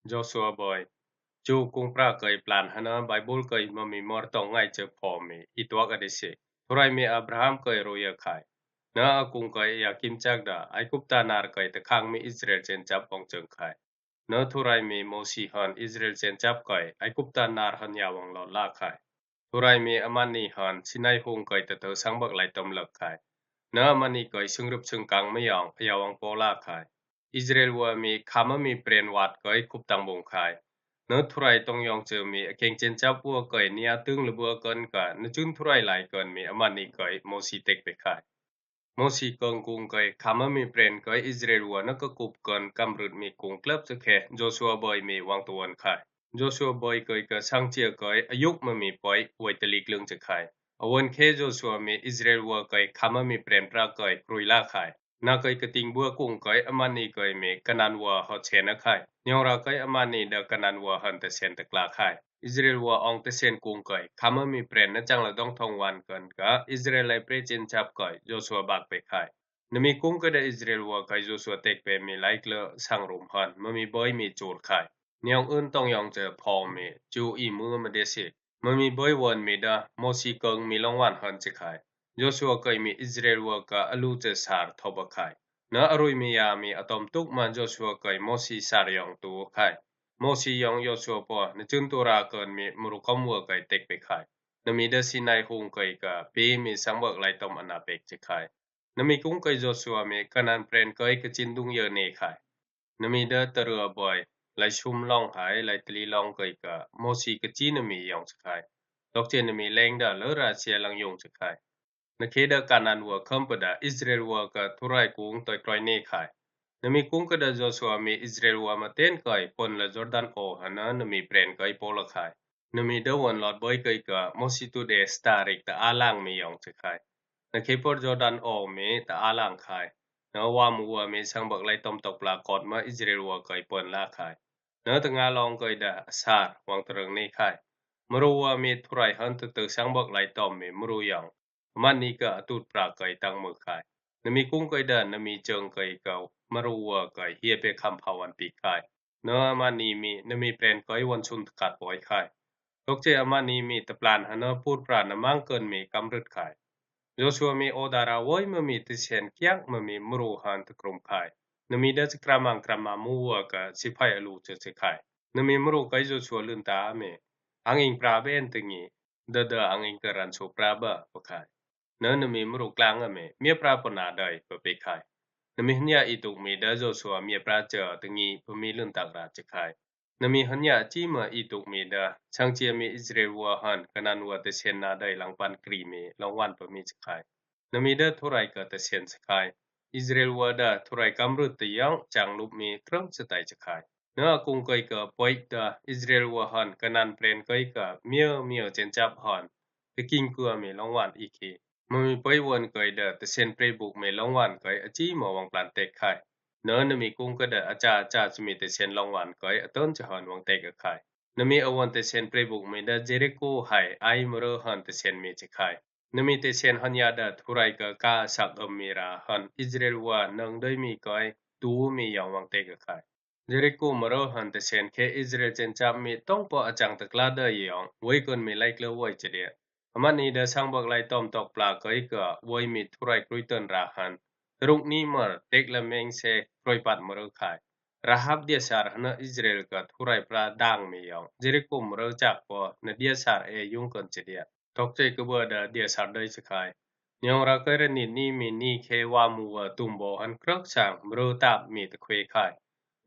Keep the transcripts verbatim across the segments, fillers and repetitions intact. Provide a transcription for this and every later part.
Josua bơi. Ju kŭng pra kơi plan hơnơ̆ Baibôl kơi mơmi mơ̆r tŏng ngai chơ pho mi i tuak adêh sek. Thurai mi Abraham kơi ro yơ khai. Nơ̆ akŭng kơi ya kim chak đa Aikupta nar kơi tơkhang mi Israel jen chap ŏng chơng khai. Nơ̆ thurai mi Môsi hăn Israel jen chap kơi Aikupta nar hăn ya wang lŏn la khai. Thurai mi amani hăn Sinai hŭng kơi tơtơ sang bơk lai tŏm lơk khai. Nơ̆ amani kơi sưng rŭp sưng kang mơyŏng ya wang pô la khai. Israel wa mi kham mơmi pren wat kơi kup tang bông khai. Nơ̆ thurai tŏng yŏng chơ mi akeng jen chap wa kơi nia tưng lơ bua kơn ka nơ̆ chun thurai lai kơn mi amani kơi Môsi tek pe khai. Môsi kơng kŭng kơi kham mơmi pren kơi Israel wa nơ̆ kơ kup kơn kam rŭt mi kŭng klăp sơ khe Josua bơi mi wang tuan khai. Josua bơi kơi kơ sang chia kơi ayŭk mơmi pơi wai tơlik lưng chơ khai. Awăn khe Josua mi Israel wa kơi kham mơmi pren pra kơi krui la khai. Na kơi kơting bua kŭng kơi amani kơi mi Kanan wa hot sen a khai. Niong ra kơi amani đa Kanan wa hăn tơsen tơkla khai. Israel wa ŏng tơsen kŭng kơi kham mơmi pren nơ̆ chang lơ dŏng thŏng wan kơn ka Israel lai pre jen chap kơi Josua bak pe khai. Nơmi kŭng kơi đa Israel wa kơi Josua tek pe mi lai klơ sang rŭm hăn mơmi bơi mi chur khai. Niong ưn tŏng yŏng chơ pho mi ju i mơ mă đêh sek. Mơmi bơi wăn mi đa Môsi kơng mi lŏng wan hăn chơ khai. Josua kơi mi Israel wa ka alu chơ sar thŏ bă khai. Nơ̆ arui mi ya mi atŏm tuk ma Josua kơi Môsi sar yŏng tu khai. Môsi yŏng Josua pô nơ̆ chun tu ra kơn mi mru kăm wa kơi tek pe khai. Nơmi đa Sinai hŭng kơi ka pe mi sang bơk lai tŏm ana pek chơ khai. Nơmi kŭng kơi Josua mi Kanan pren kơi kơ chin dung yơ ne khai. Nơmi đa tơrơ bơi lai sum lŏng hai lai tơli lŏng kơi ka Môsi kơ chi nơmi yŏng chơ khai. Dŏk chơ nơmi leng đa lơ ra sia lăng yŭng chơ khai. Nơ̆ khe đa Kanan wa khăm pơ đa Israel wa ka thurai kŭng tơi kroi ne khai. Nơmi kŭng kơ đa Josua mi Israel wa mă ten kơi pơn lơ Jordan ô hăn nơmi pren kơi pô lă khai. Nơmi đa wăn lŏt bơi kơi ka Môsi tu đe starik ta alang mi yŏng chơ khai. Nơ̆ khe pơ Jordan ô mi ta alang khai. Nơ̆ wa mu wa mi sang bơk lai tŏm tŏk pla kơt mă Israel wa kơi pơn la khai. Nơ̆ tơnga lŏng kơi đa sar wang tơrơng ne khai. Mru wa mi thurai hăn tơtơ sang bơk lai tŏm mi mru yŏng. Amani kơ atŭt pra kơi tang mơ khai. Nơmi kŭng kơi đa nơmi chơng kơi ka mru wa kơi hia pe khăm pha wan pi khai. Nơ̆ amani mi nơmi pren kơi wăn sun tơkat bơi khai. Dŏk chơ amani mi tơplan hăn nơ̆ pur pra nơmang kơn mi kam rŭt khai. Josua mi ôdara wơi mơmi tơsen kiak mơmi mru hăn tơkrŭm khai. Nơmi đa chơ kramang kramang mu wa ka sipai alu chơ chơ khai. Nơmi mru kơi Josua lưn ta mi. Ang ing pra ben tơngi. Đa đa ang ing tơ ran su pra bă pơ khai. Nơ̆ nơmi mru klang a mi mia pra pơ na đơi pơ pe khai. Nơmi hnya i tuk mi đa Josua mia pra chơ tơngi pơ mi lưn tak ra chơ khai. Nơmi hnya chi mă i tuk mi đa sang chia mi Israel wa hăn Kanan wa tơsen na đơi lăng pan kri mi lŏng wan pơ mi chơ khai. Nơmi đa thurai kơ tơsen chơ khai. Israel wa đa thurai kam rŭt tơ yŏng chang lup mi krơng chơ tai chơ khai. Nơ̆ akŭng kơi kơ pơi đa Israel wa hăn Kanan pren kơi kơ mia mia jen chap hăn. Tơ king kua mi lŏng wan i khe. Mơmi pơi wăn kơi đa tơsen pre bŭk mi lŏng wan kơi achi mă wang plan tek khai. Nơ̆ nơmi kŭng kơ đa acha acha chơ mi tơsen lŏng wan kơi atơn chơ hăn wang tek a khai. Nơmi awăn tơsen pre bŭk mi đa Jeriko hai Ai mrơ hăn tơsen mi chơ khai. Nơmi tơsen hăn ya đa thurai kơ ka sak ơm mi ra hăn Israel wa nơ̆ng đơi mi kơi tu mi yŏng wang tek a khai. Jeriko mrơ hăn tơsen khe Israel jen chap mi tŏng pơ achang tơkla đa yŏng wơi kơn mi lai klơ wơi chơ đia. Amani đa sang bơk lai tŏm tŏk pla kơi kơ wơi mi thurai krui tơn ra hăn. Rŭng ni mơr tek la meng se krui pat mrơ khai. Rahab đia sar hăn nơ̆ Israel kơ thurai pra dang mi yŏng Jeriko mrơ chak pơ nơ̆ đia sar e yŭng kơn chơ đia. Dŏk chơ kơ bơ đa đia sar đơi chơ khai. Niong ra kơi rơnit ni mi ni khe wa mu wa tum bô hăn krơk sang mrơ tap mi tơ khuê khai.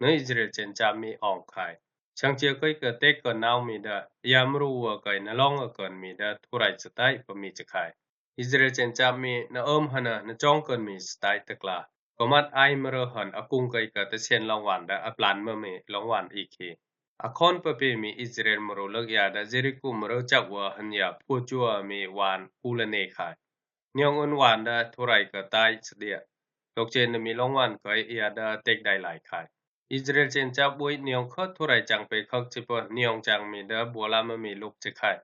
Nơ̆ Israel jen chap mi ŏng khai. Sang chia kơi kơ tek kơ nau mi đa ya mrơ wa kơi nơ̆ lŏng a kơn mi đa thurai chơ tai pơ mi chơ khai. Israel jen chap mi nơ̆ ơm hăn nơ̆ chong kơn mi chơ tai tơkla. Kơ măt Ai mrơ hăn akŭng kơi kơ tơsen lŏng wan đa aplan mơmi lŏng wan i khe. Akhon pơ pe mi Israel mrơ lơk ya đa Jeriko mrơ chak wa hăn ya pua chua mi wan u lơ ne khai. Niong ưn wan đa thurai kơ tai chơ đia. Dŏk jen nơmi lŏng wan kơi ya đa tek đai lai khai. Israel jen chap bui niong khơt thurai chang pe khơk chơ pơ niong chang mi đa bua la mơmi lŭk chơ khai.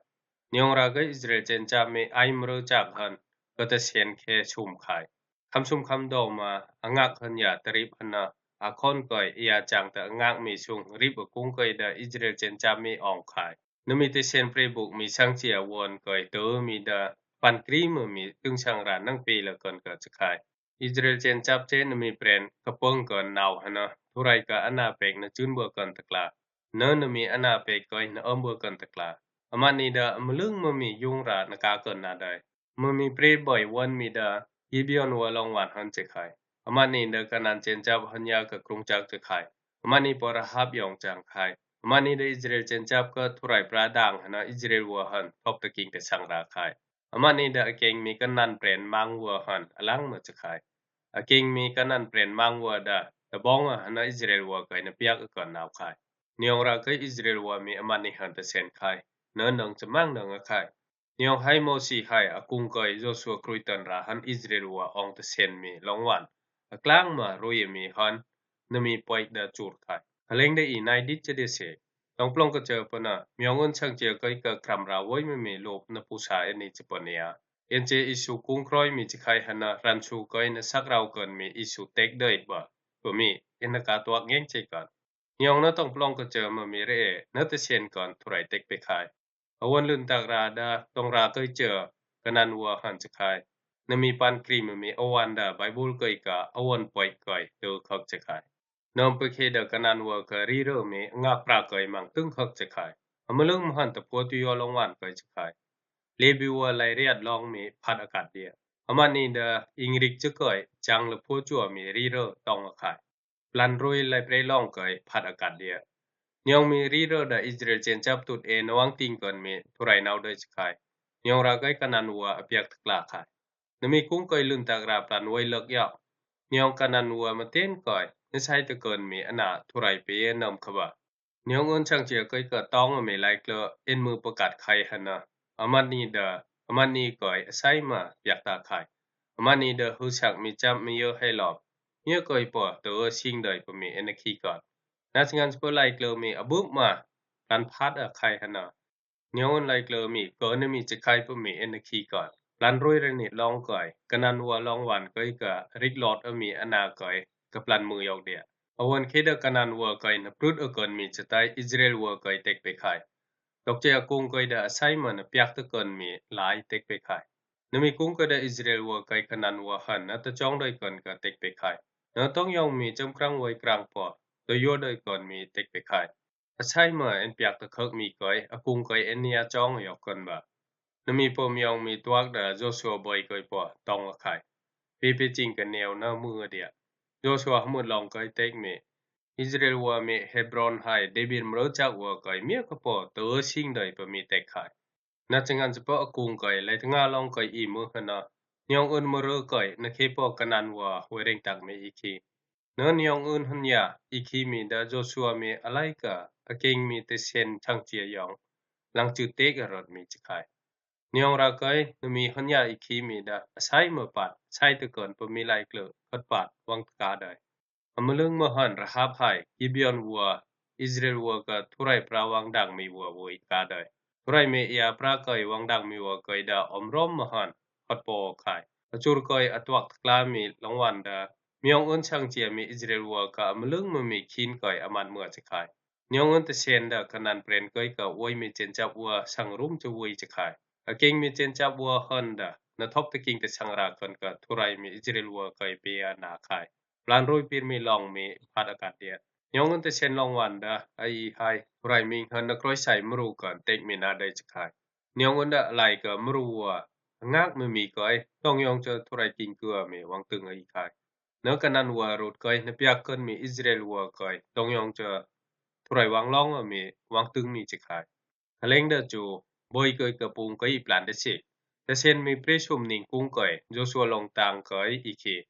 Niong ra kơi Israel jen chap mi Ai mrơ chak hăn kơ tơsen khe sum khai. Khăm sum khăm đô ma angak hăn ya tơrip hăn nơ̆ Akhon kơi ia chang ta ngak mi sung rip akung kơi da Israel jen chap mi ong khai. Nami tesen prebuk mi sang chia won kơi tơ mi da pan kri ma mi tưng sang ran nang pe la kơn ka chakhai. Israel jen chap che nami pren kapong kơn nau hana. Thurai ka ana pek na chun bua kơn takla. Nơ nami ana pek kơi na ôm bua kơn takla. Amat ni da amalung ma mi yung ra na ka kơn na dai. Ma mi pre bơi won mi da Gibeon wa long wan hăn chakhai. Amat ni da Kanan jen chap hăn ia ka krung chak chakhai. Amat ni po Rahab yong chang khai. Amat ni da Israel jen chap ka thurai pra dang hana Israel wa hăn thop ta king ta sang ra khai. Amat ni da akeng mi Kanan pren mang wa hăn alang ma chakhai. Akeng mi Kanan pren mang wa da ta bong a hana Israel wa kơi na piak akơn nau khai. Niong ra kơi Israel wa mi amat ni hăn ta sen khai. Nơ nâng chamang nâng akhai. Niong hai Môsi hai akung kơi Joshua krui tơn ra hăn Israel wa ong ta sen mi long wan. Aklang ma rui mi hăn nami poik da chur khai. Haleng da i nai dit che de se. Tong plong ka che pana miong un chang che kơi ka kram ra woi mi mi lop na pusa eni che pania. En che isu kung kroi mi chakhai hana ran su kơi na sak rau kơn mi isu tek dơi ba. Ba mi en na ka tuak ngeng che kơn. Niong na tong plong ka che ma mi re na ta sen kơn thurai tek pe khai. Awon lun tak ra da tong ra kơi che Kanan wa hăn chakhai. Nami pan kri ma mi awan da Bible kơi ka awon poik kơi tơ khak chakhai. Nơm pe khe da Kanan wa ka ri rơ mi ngak pra kơi mang tưng khak chakhai. Amalung ma hăn ta pua tu yo long wan kơi chakhai. Lebi wa lai riat long mi phat akat dia. Amat ni da ing rik che kơi chang la pua chua mi ri rơ tong akhai. Plan rui lai pre long kơi phat akat dia. Niong mi ri rơ da Israel jen chap tut e na wang ting kơn mi thurai nau dơi chakhai. Niong ra kơi Kanan wa apiak takla khai. Nami kung kơi lun tak ra plan woi lak yau. Niong Kanan wa ma ten kơi na sai ta kơn mi ana thurai pe nơm khaba. Niong un chang chia kơi ka tong a mi lai klơ en mu pakat khai hana. Amat ni da, amat ni kơi asai ma piak ta khai. Amat ni da hu sak mi chap mi yo hai lop. Mia kơi po tơ sing dơi pa mi en a khi kơn. Na singan spa lai klơ mi abup ma plan phat a khai hana. Niong un lai klơ mi kơ na mi chakhai pa mi en a khi kơn. Plan rui re ni long kơi Kanan wa long wan kơi ka rik lot a mi ana kơi ka plan mu yok dia. Awon khe da Kanan wa kơi na prut akơn mi chatai Israel wa kơi tek pe khai. Tok che akung kơi da asai ma na piak ta kơn mi lai tek pe khai. Nami kung kơi da Israel wa kơi Kanan wa hăn na ta chong dơi kơn ka tek pe khai. Na tong yong mi cham krang woi krang po ta yo dơi kơn mi tek pe khai. Asai ma en piak ta khak mi kơi akung kơi en nia chong yok kơn ba. Nami po miong mi tuak da Joshua bơi kơi po tong akhai. Pe pe ching ka neo na mu a dia. Joshua hmut long kơi tek mi Israel wa mi Hebron hai David mrơ chak wa kơi mia ka po tơ sing dơi pa mi tek khai. Na chengan sepa akung kơi lai tnga long kơi i mu hana. Niong un mrơ kơi na khe po Kanan wa wei reng tak mi i khi. Nơ niong un hân ya i khi mi da Joshua mi alai ka akeng mi ta sen chang chia yong. Lang chu tek arot mi chakhai. Niong ra kơi nami hân ya i khi mi da asai ma pat sai ta kơn pa mi lai klơ khot pat wang ta ka dai. Amalung ma hăn Rahab hai Gibeon wa Israel wa ka thurai pra wang dang mi wa woi ka dai. Thurai mi ia pra kơi wang dang mi wa kơi da om rom ma hăn hot po khai. Achur kơi atuak takla mi long wan da miong un chang chia mi Israel wa ka amalung ma mi khin kơi amat mua chakhai. Niong un ta sen da Kanan pren kơi ka woi mi chen chap wa sang rum cha woi chakhai. Akeng mi chen chap wa hăn da na thop ta king ta sang ra kơn ka thurai mi Israel wa kơi pe ana khai. Plan rui pir mi long mi phat akat dia. Niong un ta sen long wan da ai hai thurai mi hăn na kroi sai mru kơn tek mi na dai chakhai. Niong un da lai ka mru wa ngak mi mi kơi tong yong cha thurai king kua mi wang tưng ai khai. Nơ Kanan wa rut kơi na piak kơn mi Israel wa kơi tong yong cha thurai wang long a mi wang tưng mi chakhai. Haleng da chu bơi kơi ka pung kơi i plan da sik. Ta sen mi pre sum ning kung kơi Joshua long tang kơi i khi.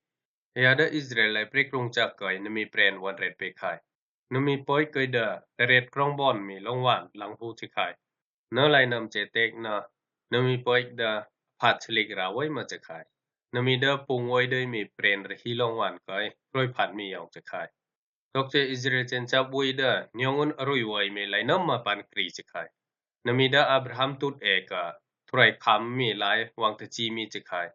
Ia da Israel lai pre krung chak kơi nami pren wan ret pe khai. Nami poik kơi da ta ret krong bon mi long wan lang hu chakhai. Nơ lai nơm che tek na nami poik da phat chalik ra woi ma chakhai. Nami da pung woi dơi mi pren ra hi long wan kơi kroi phat mi yong chakhai. Tok che Israel chen chap woi da niong un arui woi mi lai nơm ma pan kri chakhai. Nami da Abraham tut e ka thurai kham mi lai wang ta chi mi chakhai.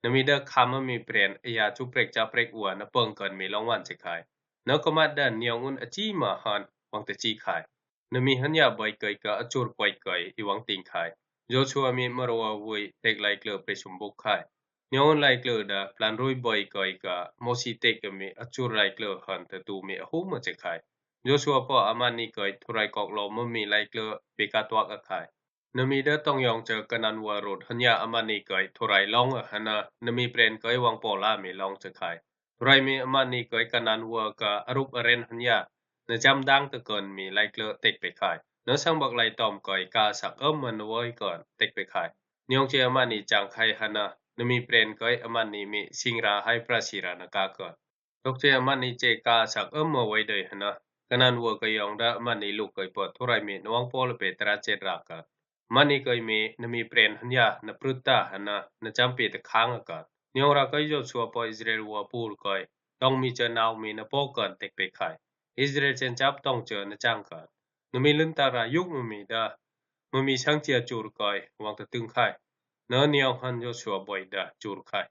Nami da kham mi pren ia chu prek cha prek wa na pâng kơn mi long wan chakhai. Nao kơmăt dơ̆ng niong un achi ma hăn wang tơchi khai. Nơmi hên ya bai kơi ka achur bai kơi i wang ting khai. Yôsua mi mơrua vui tek lai klơ pre sum bŭk khai. Niong un lai klơ dơ̆ng plan rui bai kơi ka Môsi tek mi achur lai klơ hăn tơdu mi ahu mă che khai. Yôsua pơ amăn ni kơi thurai kok lo mơmi lai klơ pe ka tuak a khai. Nơmi dơ̆ng tŏng yong che Kanan wơ rut hên ya amăn ni kơi thurai lŏng a hăn a nơmi pren kơi wang pô la mi lŏng che khai. Thurai mi amăn ni kơi Kanan wơ ka arup aren hên ya. Nơchăm dang tơkơn mi lai klơ tek pe khai. Nơsang băk lai tŏm kơi ka sak ơm măn wơi kơn tek pe khai. Niong che amăn ni chang khai hăn a nơmi pren kơi amăn ni mi sing ra hai prasi ra nơka kơn. Tok che amăn ni che ka sak ơm mă wơi dơi hăn a. Kanan wơ kơi yong dơ̆ng amăn ni lŭk kơi pơ thurai mi nuang pô lơ pe tra chet ra kơn. Amăn ni kơi mi nơmi pren hên ya nơprut ta hăn a nơchăm pe tơkhang a kơn. Niong ra kơi Yôsua pơ Israel wơ pur kơi. Tŏng mi che nau mi nơpok kơn tek pe khai. Israel chen chăp tŏng che nơchang kơn. Nơmi lŭn ta ra yŭk mơmi dơ̆ng. Mơmi sang chia chur kơi wang tơtưng khai. Nơniong hăn Yôsua bai dơ̆ng chur khai.